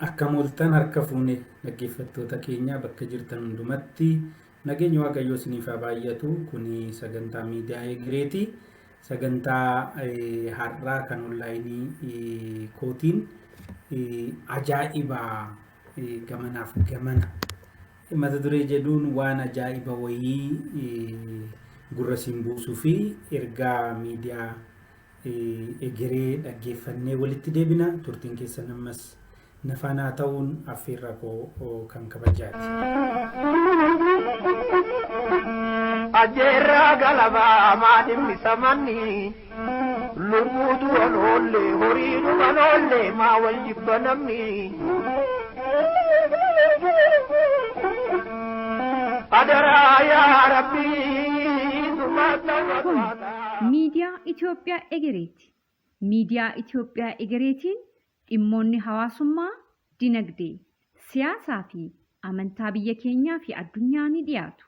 Akkam ooltan harka fuune dhaggeeffattoota keenya bakka jirtan hundumatti nageenyi Waaqayyoo isiniif haa baay'atu. Kuni sagantaa miidiyaa Egereeti. Sagantaa har'aa kan onlaayinii kootiin ajaa'iba gamanaaf gamana mata duree jedhuun waan ajaa'iba wayii gurra isin buusuu fi ergaa miidiyaa egeree dhaggeeffannee walitti deebina. Turtiin keessan ammas na faana haa ta'uun affeerraa koo kan kabajaati. Ajjeerraa galabaa maatiin samanni lubbuu du'an oolle horii dhuman oolle maa wal jibba namni. Adaraa yaa Rabbii Kun miidiyaa Itoophiyaa Egereeti. Miidiyaa Itoophiyaa Egereetiin dhimmoonni hawaasummaa, dinagdee, siyaasaa fi amantaa biyya keenyaa fi addunyaa ni dhiyaatu.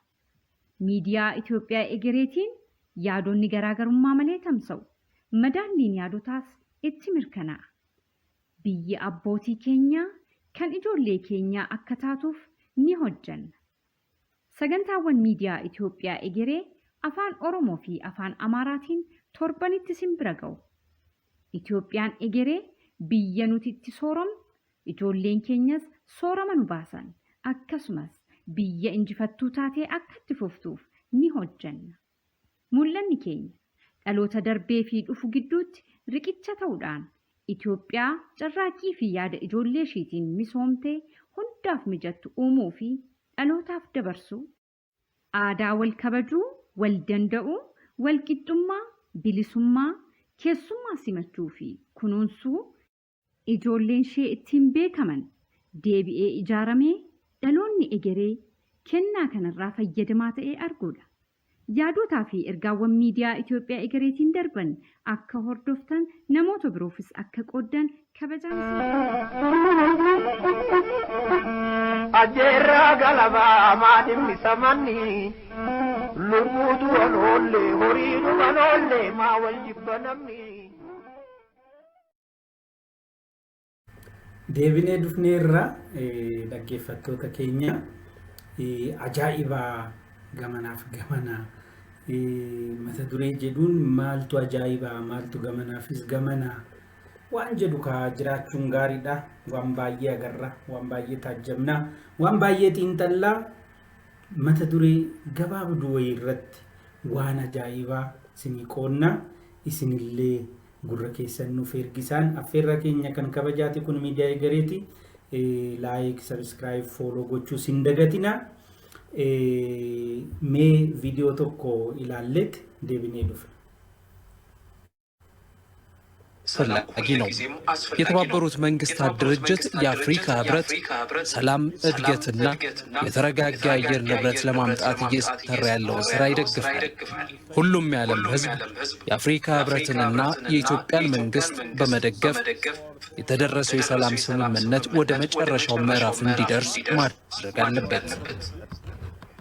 Miidiyaa Itoophiyaa Egereetiin yaadonni garaagarummaa malee tamsa'u. Madaalliin yaadotaas itti mirkanaa'a. Biyyi abbootii keenyaa kan ijoollee keenyaa akka taatuuf ni hojjenna. Sagantaawwan Miidiyaa Itoophiyaa Egeree Afaan Oromoo fi Afaan Amaaraatiin torbanitti isin bira ga'u. Itoophiyaan egeree biyya nuti itti sooromnu, ijoolleen keenyas soorama nu baasan, akkasumas biyya injifattuu taatee akka itti fuftuuf ni hojjenna. Mul'anni keenya dhaloota darbee fi dhufu gidduutti riqicha ta'uudhaan Itoophiyaa carraaqqii fi yaada ijoollee ishiitiin misoomtee hundaaf mijattu uumuu fi dhalootaaf dabarsuu, aadaa wal kabajuu, wal danda'uu, wal qixxummaa, bilisummaa, keessummaa simachuu fi kunuunsuu ijoolleen ishee ittiin beekaman deebi'ee ijaaramee dhaloonni egeree kennaa kanarraa fayyadamaa ta'ee arguudha. Yaadotaa fi ergaawwan miidiyaa Itoophiyaa Egereetiin darban akka hordoftan namoota biroofis akka qooddan kabajaan isin Ajjeerraa galabaa maatiin samanni lubbuu du'an oolle horii dhuman oolle maa wal jibba namni. Deebinee dhufneerra dhaggeeffattoota keenya ajaa'iba gamanaaf gamana mata duree jedhuun maaltu ajaa'iba maaltu gamanaafis gamana waan jedhu kaa jiraachuun gaariidha. Waan baay'ee agarra, waan baay'ee taajjabna, waan baay'ee xiinxallaa mata duree gabaabduu wayii irratti waan ajaa'ibaa isinii qoonna isinillee gurra keessan nuuf ergisaan affeerraa keenya kan kabajaati kun miidiyaa egereeti. Like, subscribe, follow gochuu sin dagatina. Mee viidiyoo tokko ilaalleet deebinee dhufna. አስፈላጊ ነው። የተባበሩት መንግስታት ድርጅት የአፍሪካ ህብረት ሰላም፣ እድገትና የተረጋጋ አየር ንብረት ለማምጣት እየሰራ ያለውን ስራ ይደግፋል። ሁሉም የዓለም ህዝብ የአፍሪካ ህብረትንና የኢትዮጵያን መንግስት በመደገፍ የተደረሰው የሰላም ስምምነት ወደ መጨረሻው ምዕራፍ እንዲደርስ ማድረግ አለበት።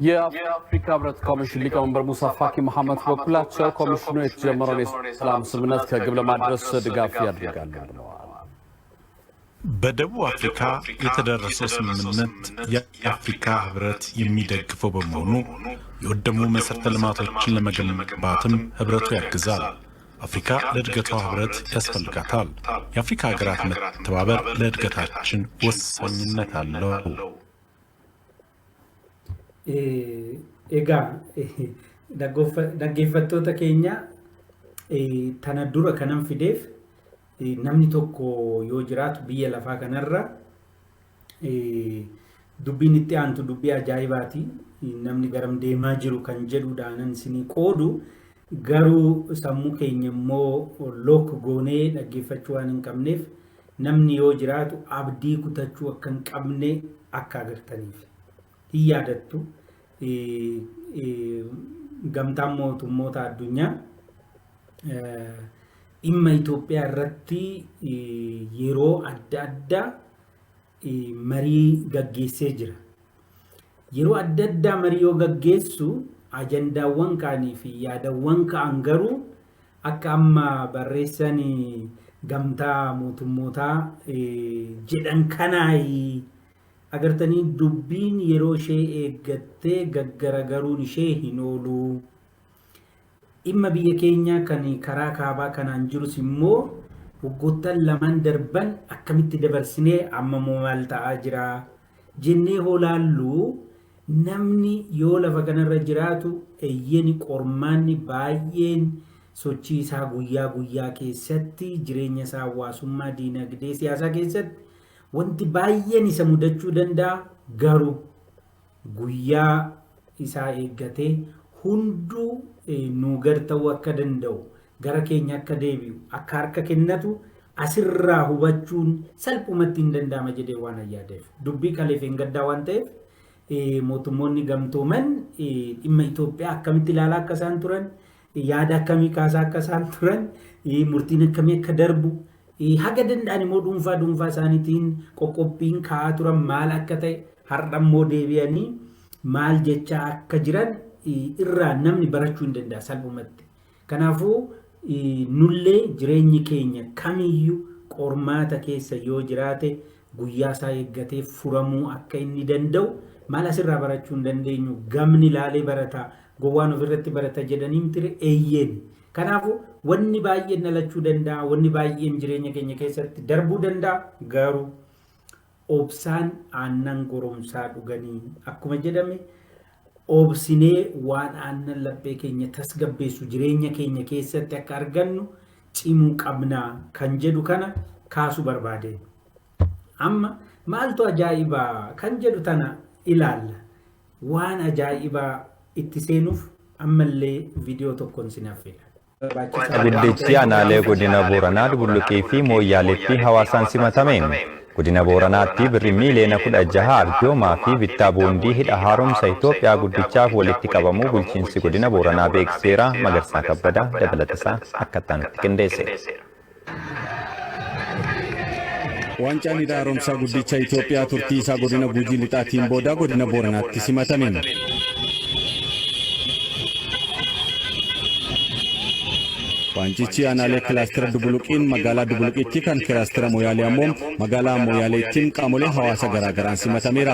የአፍሪካ ህብረት ኮሚሽን ሊቀመንበር ሙሳ ፋኪ መሐመድ በበኩላቸው ኮሚሽኑ የተጀመረውን የሰላም ስምምነት ከግብ ለማድረስ ድጋፍ ያደርጋሉ ብለዋል። በደቡብ አፍሪካ የተደረሰው ስምምነት የአፍሪካ ህብረት የሚደግፈው በመሆኑ የወደሙ መሠረተ ልማቶችን ለመገንባትም ህብረቱ ያግዛል። አፍሪካ ለእድገቷ ህብረት ያስፈልጋታል። የአፍሪካ ሀገራት መተባበር ለእድገታችን ወሳኝነት አለው። Egaa dhaggeeffattoota keenya tana dura kanan fideef namni tokko yoo jiraatu biyya lafaa kanarra dubbiin itti aantu dubbii ajaa'ibaati. Namni garam deemaa jiru kan jedhuudhaanan isinii qoodu garuu sammuu keenya immoo lock goonee dhaggeeffachuu waan hin qabneef namni yoo jiraatu abdii kutachuu akka hin qabne akka agartaniif. Hin yaadattu gamtaan mootummoota addunyaa dhimma Itoophiyaa irratti yeroo adda addaa marii gaggeessee jira. Yeroo adda addaa marii yoo gaggeessu ajandaawwan ka'anii fi yaadawwan ka'an garuu akka amma barreessan Gamtaa Mootummootaa jedhan kanaayi. Agartanii, dubbiin yeroo ishee eeggattee gaggaragaruun ishee hin oolu. Dhimma biyya keenyaa kan karaa kaabaa kanaan jirus immoo waggoottan lamaan darban akkamitti dabarsinee, amma immoo maal ta'aa jira jennee hoo laallu, namni yoo lafa kanarra jiraatu eeyyeni qormaanni baay'een sochii isaa guyyaa guyyaa keessatti, jireenya isaa hawaasummaa, diinagdee, siyaasaa keessatti wanti baay'een isa mudachuu danda'a. Garuu guyyaa isaa eeggatee hunduu nuu gad ta'uu akka danda'u, gara keenya akka deebi'u, akka harka kennatu asirraa hubachuun salphumatti hin danda'ama jedhee waan yaadeef, dubbii kaleef hin gaddaa waan ta'eef, Mootummoonni Gamtooman dhimma Itoophiyaa akkamitti ilaalaa akka isaan turan, yaada akkamii kaasaa akka isaan turan, murtiin akkamii akka darbu, haga danda'an immoo dhuunfaa dhuunfaa isaaniitiin qoqqobbiin kaa'aa turan maal akka ta'e, har'a immoo deebi'anii maal jechaa akka jiran irraa namni barachuu hin danda'a salphumatti. Kanaafuu nullee jireenyi keenya kamiyyuu qormaata keessa yoo jiraate guyyaa isaa eeggatee furamuu akka inni danda'u maal asirraa barachuu hin dandeenyu? Gamni laalee barata, gowwaan ofirratti barata jedhanii mitire? Eeyyeen. Kanaafuu wanni baay'een dhalachuu danda'a, wanni baay'een jireenya keenya keessatti darbuu danda'a, garuu obsaan aannan goromsaa dhuganii akkuma jedhame, obsinee waan aannan laphee keenya tasgabbeessu jireenya keenya keessatti akka argannu cimuu qabnaa kan jedhu kana kaasuu barbaade. Amma maaltu ajaa'ibaa kan jedhu tana ilaalla. Waan ajaa'ibaa itti seenuuf ammallee viidiyoo tokkoon sin affeera. Guddichi aanaalee godina Booranaa Dubulluqii fi Mooyyaaleetti hawaasaan simatame. Godina Booranaatti birri miiliyoona 16 arjoomaa fi bittaa boondii hidha haaromsa Itoophiyaa guddichaaf walitti qabamuu bulchiinsi godina Booranaa beeksiseera. Magarsaa Kabbadaa dabalatasaa akka itti qindeesse. Waancaan hidha haaromsaa guddicha Itoophiyaa turtii isaa godina Gujii Lixaatiin booda godina Booranaatti simatame. Waancichi aanaalee kilaastera Dubuluqiin magaalaa Dubuluqitti, kan kilaastera Moyaalee ammoo magaalaa Moyaaleettiin qaamolee hawaasa garaagaraan simatameera.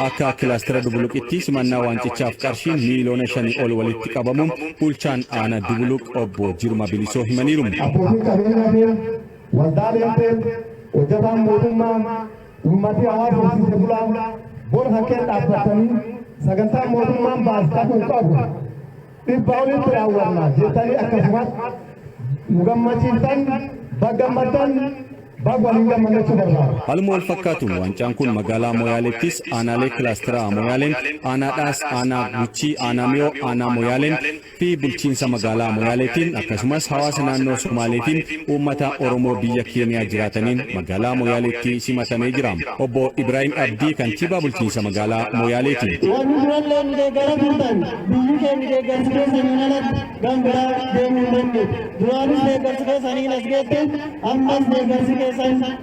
Akka kilaastera Dubuluqitti simannaa waancichaaf qarshiin miiliyoona 5 ol walitti qabamu bulchaan aanaa Dubuluq obbo Jirma Bilisoo himaniiru. Abbootiin qabeenyaa ta'e, waldaaleen ta'e, hojjetaan mootummaa, uummatni hawaasa horsiise bulaa bor hakkeen dhaabbatanii sagantaa mootummaan baase ta'uu qabu 100 olitti raawwanna jettanii akkasumas nu gammachiiftan, baggammaddan, bag waliin gammachuu barbaada. Haaluma wal fakkaatuun waancaan kun magaalaa Moyaaleettis aanaalee kilaasteraa Moyaaleen, Aanaadhaas, Aanaa Guchii, Aanaa Miyoo, Aanaa Moyaaleen fi bulchiinsa magaalaa Moyaaleetiin, akkasumas hawaasa naannoo Somaaleetiin uummata Oromoo biyya Keeniyaa jiraataniin magaalaa Moyaaleetti simatamee jira. Obbo Ibrahim Abdii kantiibaa bulchiinsa magaalaa Moyaaleeti. Wanni durallee nu deeggara turtan, biyyi keenya deeggarsi keessaniin alatti gan biraa deemuu hin dandeenye. Duraanis deeggarsi keessaniin as geette, ammas deeggarsi keessan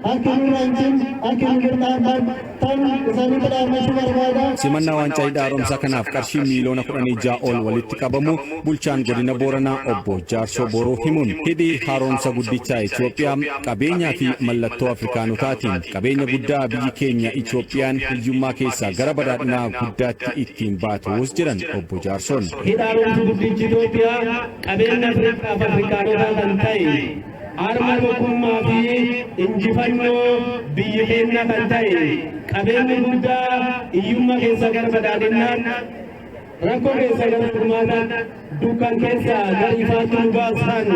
harki nurra hin cin, harki nu birtaan tan isaanitti dhaammachuu barbaada. Simannaa waancaa hidha haaromsaa kanaaf qarshii miiliyoona 16 ol walitti qabamu bulchaan godina Booranaa obbo Jaarsoo Boruu himuun, hidhi haaromsa guddichaa Itoophiyaa qabeenyaa fi mallattoo Afrikaanotaatiin qabeenya guddaa biyyi keenya Itoophiyaan hiyyummaa keessaa gara badhaadhinaa guddaatti ittiin baatus jedhan obbo Jaarsoon. Hidha haaromsi guddichi Itoophiyaa qabeenya Afrikaaf Afrikaanotaa kan ta'e, harma tokkummaa fi injifannoo biyyi keenya kan ta'e, qabeenyi guddaa hiyyummaa keessa gara badhaadhinaatti, rakkoo keessa gara furmaataatti, dukkan keessa gara ifaatti nu baasan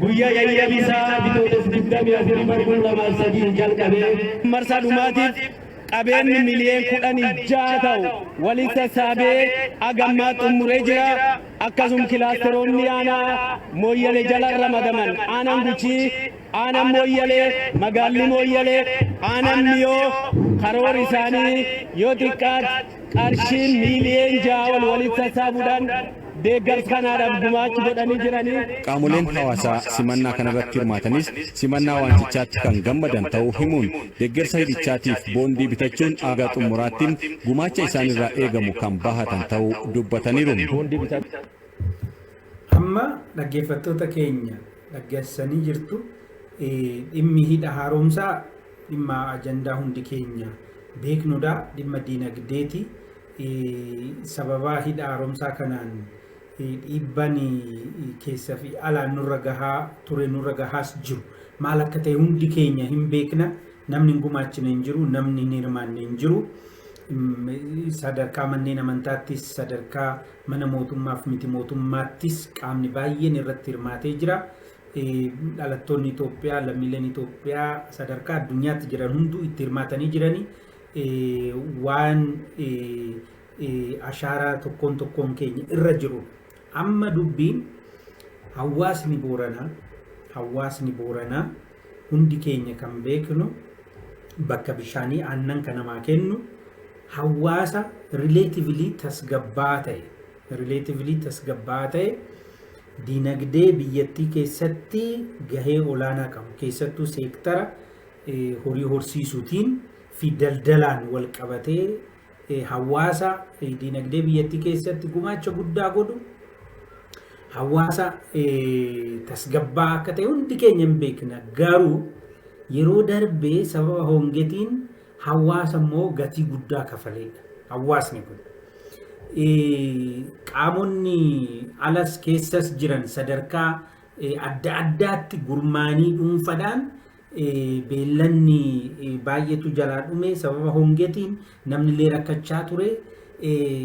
guyyaa yayyabisaa Bitootessa 24 bara 2003 jalqabee marsaa dhumaatiif qabeenyi miliyoon 16 ta'u walitti sassaabee agammaa xumuree jira. Akkasuma kilaasteroonni aanaa Mooyyalee jala ramadaman, aanaan Guchii, aanaan Mooyyalee, magaalli Mooyyalee, aanaan Miyoo, karoora isaanii yoo xiqqaate qarshii miiliyoon 6 ol walitti sassaabuudhaan deeggarsa kanaadhaaf gumaachi godhanii jiranii. Qaamoleen hawaasaa simannaa kanarratti hirmaatanis simannaa waantichaatti kan gammadan ta'uu himuun, deeggarsa hidhichaatiif boondii bitachuun aga xumuraatti gumaacha isaanirraa eegamu kan bahatan ta'uu dubbataniiru. Amma Amma dhaggeeffattoota keenya dhaggeessanii jirtu, dhimmi hidha haaromsaa dhimma ajandaa hundi keenya beeknudha. Dhimma diinagdeeti. Sababaa hidha haaromsaa kanaan dhiibban keessa fi alaan nurra gahaa ture, nurra gahaas jiru maal akka ta'e hundi keenya hin beekna. Namni hin gumaachine hin jiru, namni hin hirmaanne hin jiru. Sadarkaa manneen amantaattis, sadarkaa mana mootummaaf miti mootummaattis qaamni baay'een irratti hirmaatee jira. Dhalattoonni Itoophiyaa, lammiileen Itoophiyaa sadarkaa addunyaatti jiran hunduu itti hirmaatanii jiranii, waan ashaaraa tokkoon tokkoon keenya irra jiru. Amma dubbiin hawaasni Booranaa hundi keenya kan beeknu, bakka bishaanii aannan kan namaa kennu, hawaasa relatively tasgabbaa ta'e, diinagdee biyyattii keessatti gahee olaanaa qabu, keessattuu seektara horii horsiisuutiin fi daldalaan wal qabatee hawaasa diinagdee biyyattii keessatti gumaacha guddaa godhu, hawaasa tasgabbaa akka ta'e hundi keenya hin beekna. Garuu yeroo darbee sababa hongetiin hawaasa immoo gatii guddaa kafaleedha hawaasni kun. Qaamonni alas keessas jiran sadarkaa adda addaatti gurmaanii dhuunfadhaan beellanni baay'eetu jalaa dhume sababa hongeetiin, namni illee rakkachaa ture,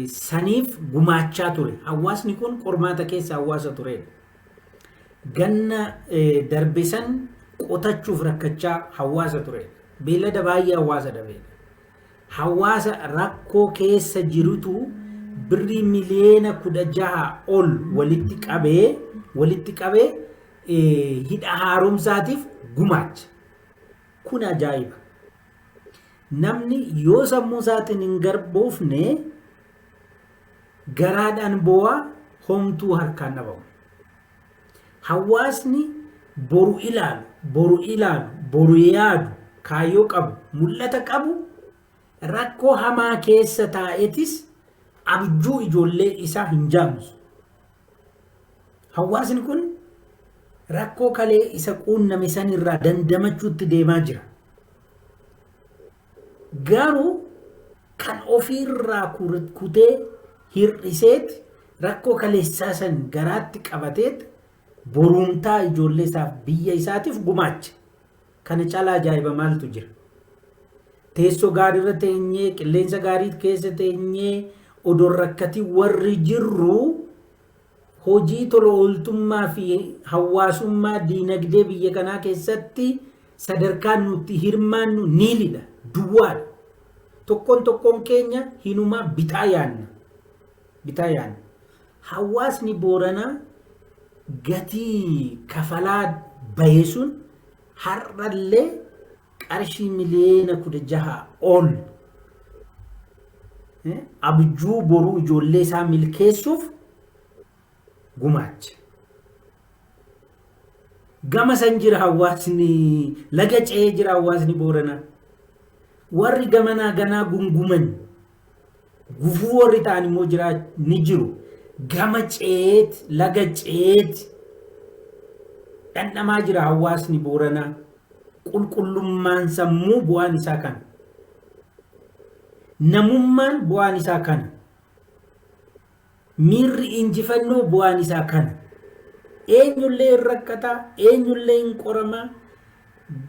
saniif gumaachaa ture. Hawaasni kun qormaata keessa hawaasa turedha. Ganna darbe san qotachuuf rakkachaa hawaasa turedha. Beellada baay'ee hawaasa dhabeedha. Hawaasa rakkoo keessa jirutu birrii miliyoona 16 ol walitti qabee hidha haaromsaatiif gumaacha. Kun ajaa'iba. Namni yoo sammuu isaatiin hin garboofne garaadhaan boo'aa homtuu harkaan dhabamu. Hawaasni boru ilaalu, boru ilaalu, boru yaadu, kaayyoo qabu, mul'ata qabu, rakkoo hamaa keessa taa'etis abjuu ijoollee isaa hin jaamsu. Hawaasni kun rakkoo kalee isa quunname sanirraa dandamachuutti deemaa jira. Garuu kan ofiirraa kutee hir'iseet, rakkoo kaleessaa san garaatti qabateet, boruumtaa ijoollee isaaf, biyya isaatiif gumaacha. Kana caalaa ajaa'iba maaltu jira? Teessoo gaariirra teenyee, qilleensa gaarii keessa teenyee, odoon rakkatii warri jirru, hojii tola ooltummaa fi hawaasummaa diinagdee biyya kanaa keessatti sadarkaan nuti hirmaannu niilidha, duwwaadha. Tokkoon tokkoon keenya hinumaa bitaa yaanna. Bitaa yaanna. Hawaasni Booranaa gatii kafalaa bahe sun har'allee qarshii miliyoona 16 ol abjuu boruu ijoollee isaa milkeessuuf gumaacha. Gama san jira hawaasni, laga ce'ee jira hawaasni Booranaa. Warri gamanaa ganaa gunguman, gufuu warri ta'an immoo jira, ni jiru. Gama ce'eet, laga ce'eet dhandhamaa jira hawaasni Booranaa. Qulqullummaan sammuu bu'aan isaa kana. Namummaan bu'aan isaa kana. Miirri injifannoo bu'aan isaa kana. Eenyullee hin rakkataa, eenyullee hin qoramaa.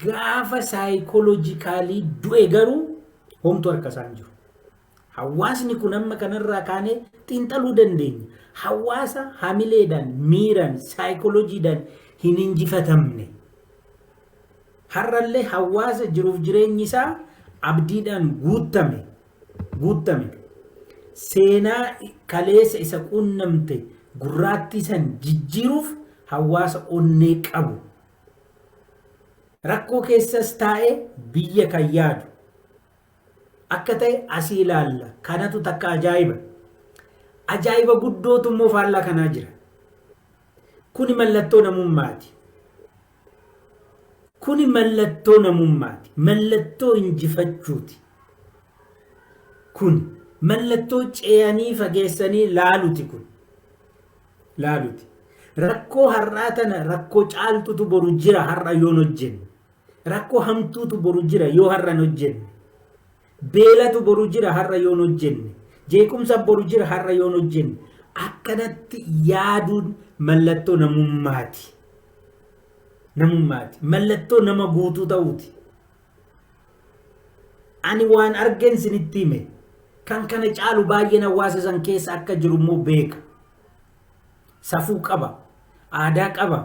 Gaafa psychologically du'e garuu homtuu harka isaan jiru. Hawaasni kun amma kanarraa kaanee xiinxaluu dandeenya. Hawaasa hamileedhaan, miiraan, saayikolojiidhaan hin injifatamne. Har'allee hawaasa jiruuf jireenyi isaa abdiidhaan guuttame. Seenaa kaleessa isa quunnamte gurraattii san jijjiiruuf hawaasa onnee qabu. Rakkoo keessas taa'ee biyya kan yaadu akka ta'e asii ilaalla. Kanatu takka ajaa'iba. Ajaa'iba guddootu immoo faallaa kanaa jira. Kuni mallattoo namummaati. Kuni mallattoo namummaati. Mallattoo injifachuuti. Kun mallattoo ce'anii fageessanii laaluti kun. Laaluti. Rakkoo har'aa tana rakkoo caaltutu boru jira har'a yoon hojjenne. Rakkoo hamtuutu boru jira yoo har'a hin hojjenne. Beelatu boru jira har'a yoon hojjenne. Jeequmsa boru jira har'a yoon hojjenne. Akkanatti yaaduun mallattoo namummaati. Namummaati. Mallattoo nama guutuu ta'uuti. Ani waan argeen sinitti hime. Kan kana caalu baay'een hawaasa san keessa akka jiru immoo beeka. Safuu qaba. Aadaa qaba.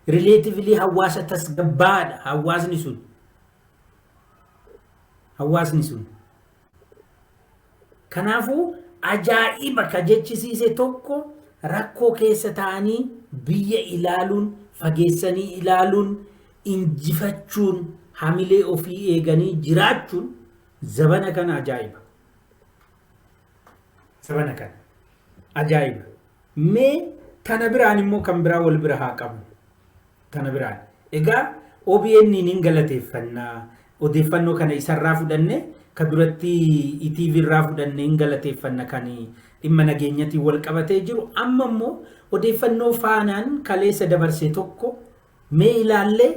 Relatively hawaasa tasgabbaadha hawaasni sun. Hawaasni sun. Kanaafuu ajaa'iba ka jechisiise tokko rakkoo keessa ta'anii biyya ilaaluun, fageessanii ilaaluun, injifachuun, hamilee ofii eeganii jiraachuun zabana kana ajaa'iba. Zabana kana ajaa'iba. Mee tana biraan immoo kan biraa wal bira haa qabnu. Tana biraan. Egaa OBN hin galateeffannaa. Odeeffannoo kana isarraa fudhanne, ka duratti ETV irraa fudhanne hin galateeffanna, kan dhimma nageenyatiin wal qabatee jiru. Amma immoo odeeffannoo Faanaan kaleessa dabarse tokko mee ilaallee,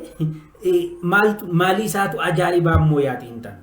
maalii isaatu ajaa'ibaa immoo yaatiin hin taanu.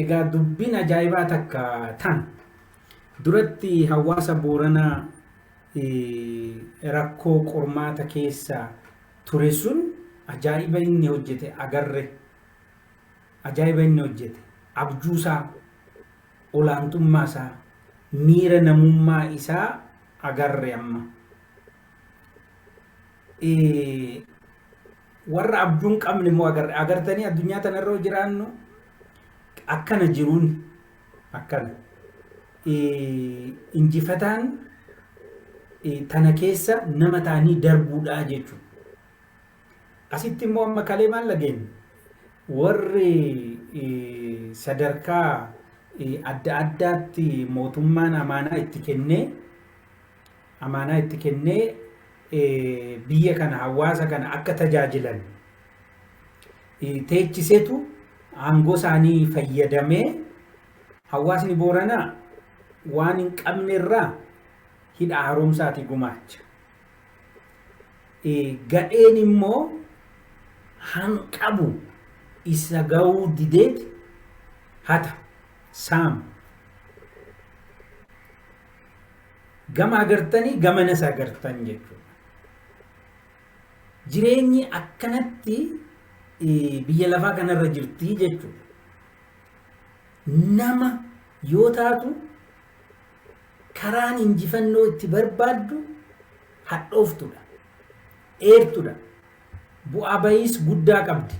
Egaa dubbiin ajaa'ibaa takka tan duratti hawaasa Booranaa rakkoo qormaata keessa ture sun ajaa'iba inni hojjete agarre. Ajaa'iba inni hojjete abjuusaa, olaantummaa isaa, miira namummaa isaa agarre amma. Warra abjuu hin qabne immoo agarre. Agartanii addunyaa tanarra yoo jiraannu akkana jiruun akkana. Injifataan tana keessa nama ta'anii darbuudhaa jechuudha. Asitti immoo amma kalee maal dhageenye? Warri sadarkaa adda addaatti mootummaan amaanaa itti kennee biyya kana, hawaasa kana akka tajaajilan teechisetu aangoo isaanii fayyadamee hawaasni Booranaa waan hin qabne irraa hidha haaromsaati gumaacha. Gadheen immoo hanqabu isa ga'uu dideet hata, saama. Gama agartanii gamanas agartan jechuudha. Jireenyi akkanatti biyya lafaa kanarra jirti jechuudha. Nama yoo taatu karaan injifannoo itti barbaaddu hadhooftudha. Dheertudha. Bu'aa bahiis guddaa qabdi.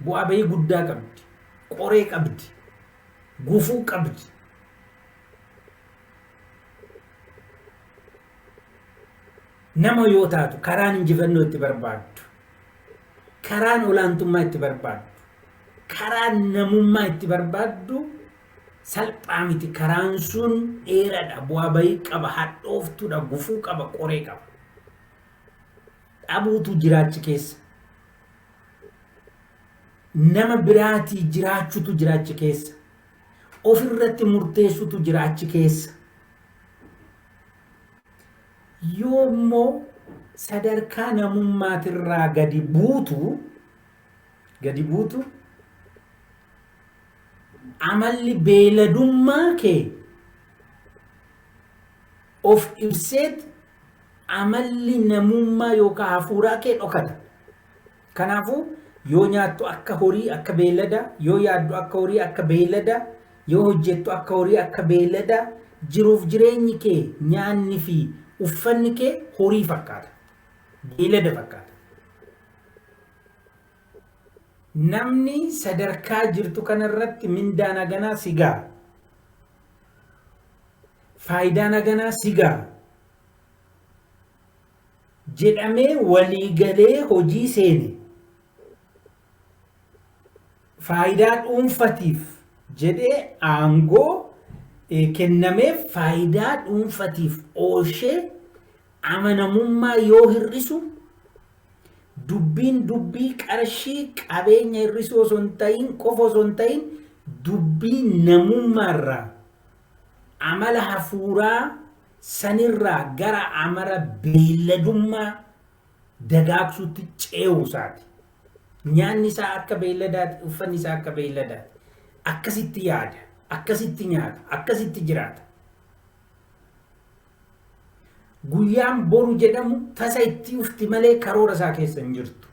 Bu'aa bahii guddaa qabdi. Qoree qabdi. Gufuu qabdi. Nama yoo taatu karaan injifannoo itti barbaaddu, karaan olaantummaa itti barbaaddu, karaan namummaa itti barbaaddu salphaa miti. Karaan sun dheeraadha, bu'aa bahii qaba, hadhooftuudha, gufuu qaba, qoree qaba. Dhabuutu jiraachi keessa. Nama biraatii jiraachutu jiraachi keessa. Ofirratti murteessutu jiraachi keessa. Yoo immoo sadarkaa namummaatirraa gadi buutu, amalli beeladummaa kee of ibseet amalli namummaa yookaan hafuuraa kee dhokata. Kanaafuu yoo nyaattu akka horii, akka beelada, yoo yaaddu akka horii, akka beelada, yoo hojjettu akka horii, akka beelada, jiruuf jireenyi kee, nyaanni fi uffanni kee horii fakkaata. Beelada fakkaata. Namni sadarkaa jirtu kanarratti mindaan haganaa si ga'a. Faayidaan haganaa si ga'a jedhamee waliigalee hojii seene, faayidaa dhuunfatiif jedhee aangoo kennameef faayidaa dhuunfatiif oolchee amanamummaa yoo hir'isu, dubbiin dubbii qarshii qabeenya hir'isuu osoo hin ta'in qofa osoo hin ta'in, dubbii namummaarraa, amala hafuuraa sanirraa gara amala beelladummaa dagaagsuutti ce'uu isaati. Nyaanni isaa akka beelladaati, uffanni isaa akka beelladaati. Akkasitti yaada, akkasitti nyaata, akkasitti jiraata. Guyyaan boru jedhamu tasa itti ufti malee karoora isaa keessa hin jirtu.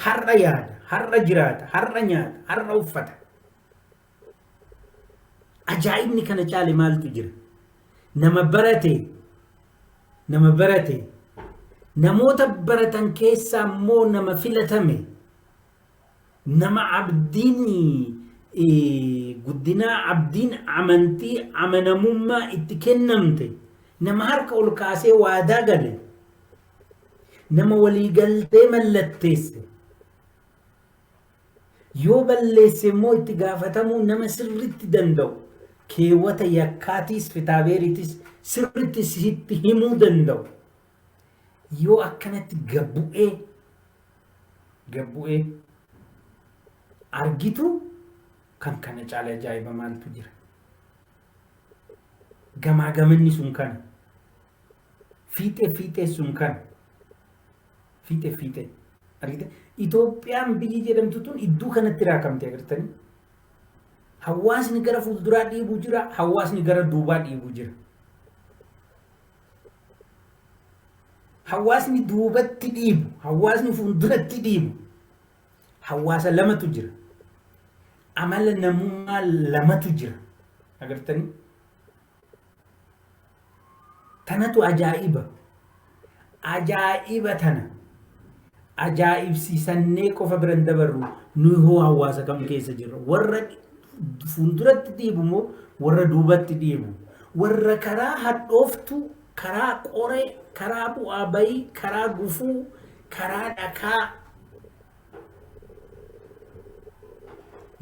Har'a yaada, har'a jiraata, har'a nyaata, har'a uffata. Ajaa'ibni kana caale maaltu jira? Nama barate, nama barate, namoota baratan keessaa immoo nama filatame, nama abdiin guddinaa, abdiin amantii amanamummaa itti kennamte, nama harka ol kaasee waadaa gale, nama waliigaltee mallatteesse, yoo balleesse immoo itti gaafatamuu nama sirritti danda'u, keewwata yakkaatiis fitaabeeriitis sirritti sitti himuu danda'u, yoo akkanatti gabbu'ee gabbu'ee argitu, kan kana caala ajaa'iba maaltu jira? Gamaa gamanni sun kana. Fiixee fiixee sun kana. Fiixee fiixee. Argite? Itoophiyaan biyyi jedhamtu tun iddoo kanatti raakamte, agartanii. Hawaasni gara fuulduraa dhiibuu jira, hawaasni gara duubaa dhiibuu jira. Hawaasni duubatti dhiibu, hawaasni fuulduratti dhiibu, hawaasa lamatu jira. Amala namummaa lamatu jira. Agartanii? Tanatu ajaa'iba. Ajaa'iba tana. Ajaa'ibsiisannee qofa biran dabarru nuyi hoo hawaasa kam keessa jirra? Warra fuulduratti dhiibu moo warra duubatti dhiibu? Warra karaa hadhooftuu, karaa qoree, karaa bu'aa bayii, karaa gufuu, karaa dhakaa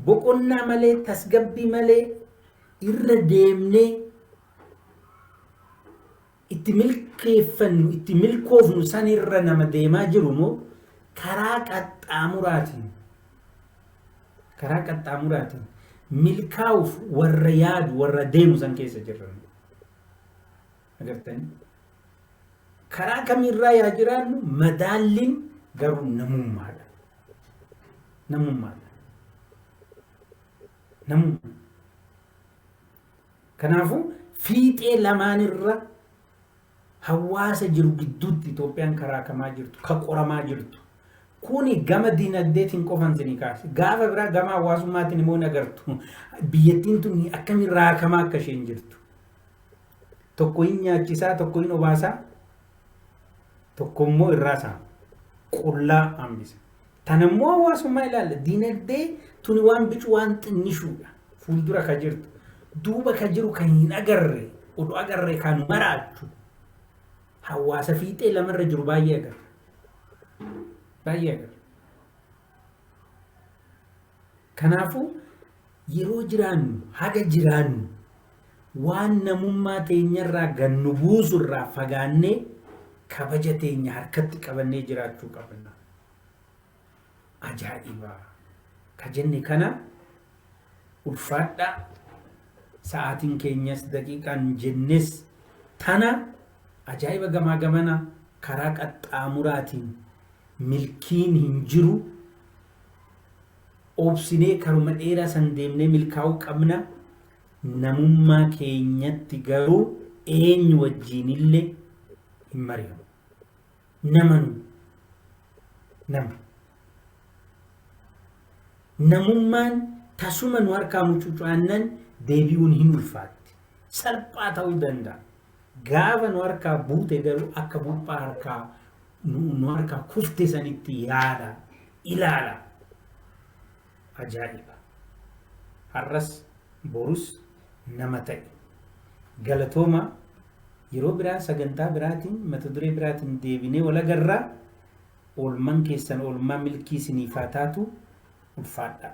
boqonnaa malee tasgabbii malee irra deemnee itti milkeeffannu itti milkoofnu san irra nama deemaa jiru moo karaa qaxxaamuraatiin karaa qaxxaamuraatiin milkaa'uuf warra yaadu warra deemu san keessa jirra. Agartanii? Karaa kamirraa yaa jiraannu madaalliin garuu namummaadha. Namummaadha. Namummaa. Kanaafuu fiixee lamaanirra hawaasa jiru gidduutti Itoophiyaan karaa kamaa jirtu, ka qoramaa jirtu. Kuni gama diinagdeetiin qofan isinii kaase. Gaafa biraa gama hawaasummaatiin immoo hin agartu. Biyyattiin tun akkamiin raakamaa akka isheen jirtu. Tokko hin nyaachisaa, tokko hin obaasaa, tokko immoo irraa saama. Qullaa hambisa. Tana immoo hawaasummaa ilaalla. Diinagdee tuni waan bicu waan xinnishuudha. Fuuldura ka jirtu. Duuba ka jiru kan hin agarre, oduu agarre kan maraachu. Hawaasa fiixee lamarra jiru baay'ee agarra. Baay'ee agarra. Kanaafuu yeroo jiraannu haga jiraannu waan namummaa teenyarraa gannu buusurraa fagaannee kabaja teenya harkatti qabannee jiraachuu qabna. Ajaa'iba! Ka jenne kana ulfaadhaa sa'aatiin keenyas daqiiqaan jennes tana ajaa'iba gamaa gamana karaa qaxxaamuraatiin milkiin hin jiru obsinee karuma dheeraa san deemnee milkaa'uu qabna. Namummaa keenyatti garuu eenyu wajjiinillee hin mari'amu. Nama nu nama. Namummaan tasuma nu harkaa mucucaannan deebi'uun hin ulfaatti. Salphaa ta'uu danda'a. Gaafa nu harkaa buute garuu akka buphaa harkaa nu harkaa kufte sanitti yaada, ilaala. Ajaa'iba! Har'as borus nama ta'i. Galatooma yeroo biraa sagantaa biraatiin mata duree biraatiin deebinee wal agarraa oolman keessan oolmaa milkii isiniif haa taatu ulfaadhaa.